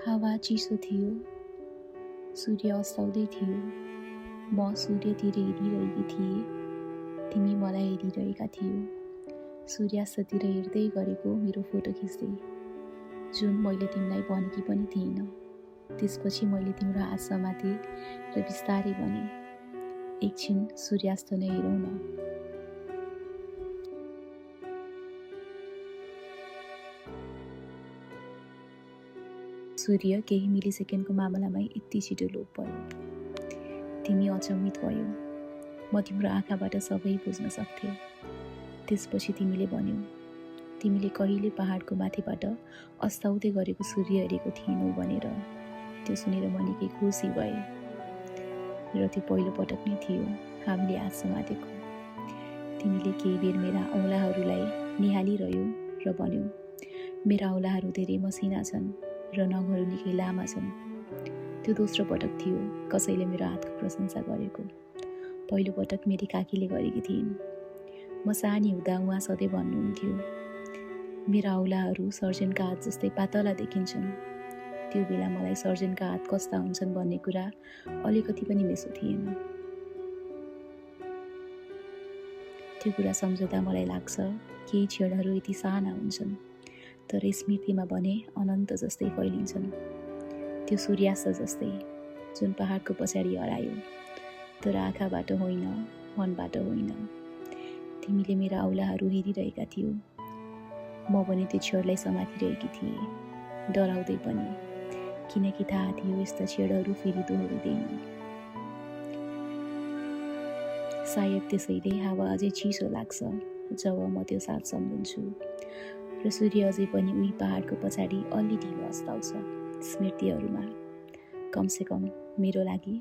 हावा चिसो थियो, सूर्य अस्ताउँदै थियो। म सूर्यतिर हेरिरहेकी थिएँ, तिमी मलाई हेरिरहेका थियौ। सूर्यास्ततिर हेर्दै गरेको मेरो फोटो खिच्दै, जुन मैले तिमीलाई भनेकी पनि थिइनँ। त्यसपछि मैले तिम्रो हात समातेँ र बिस्तारै भने, एकछिन सूर्यास्त नै हेरौँ न। सूर्य केही मिलिसेकेन्डको मामलामै यति छिटो लोप भयो। तिमी अचम्मित भयौ। म तिम्रो आँखाबाट सबै बुझ्न सक्थेँ। त्यसपछि तिमीले भन्यौ, तिमीले कहिले पहाडको माथिबाट अस्ताउँदै गरेको सूर्य हेरेको थिएनौ भनेर। त्यो सुनेर म निकै खुसी भएँ। र त्यो पहिलो पटक नै थियो हामीले हात समातेको। तिमीले केही बेर मेरा औँलाहरूलाई निहालिरह्यौ र भन्यौ, मेरा औँलाहरू धेरै मसिना छन् र नङहरू निकै लामा छन्। त्यो दोस्रो पटक थियो कसैले मेरो हातको प्रशंसा गरेको। पहिलो पटक मेरी काकीले गरेकी थिइन्। म सानी हुँदा उहाँ सधैँ भन्नुहुन्थ्यो, मेरा औँलाहरू सर्जनका हात जस्तै पातला देखिन्छन्। त्यो बेला मलाई सर्जनका हात कस्ता हुन्छन् भन्ने कुरा अलिकति पनि मेसो थिएन। त्यो कुरा सम्झँदा मलाई लाग्छ केही क्षणहरू यति साना हुन्छन्, तर स्मृतिमा भने अनन्त जस्तै फैलिन्छन्। त्यो सूर्यास्त जस्तै, जुन पहाडको पछाडि हरायो, तर आँखाबाट होइन, मनबाट होइन। तिमीले मेरा औँलाहरू हेरिरहेका थियौ। म भने त्यो क्षणलाई समातिरहेकी थिएँ, डराउँदै पनि, किनकि थाहा थियो यस्ता क्षणहरू फेरि दोहोरिँदैन। सायद त्यसैले हावा अझै चिसो लाग्छ जब म त्यो साथ सम्झन्छु, र सूर्य अझै पनि उही पहाडको पछाडि अलि ढिलो अस्ताउँछ स्मृतिहरूमा, कमसेकम मेरो लागि।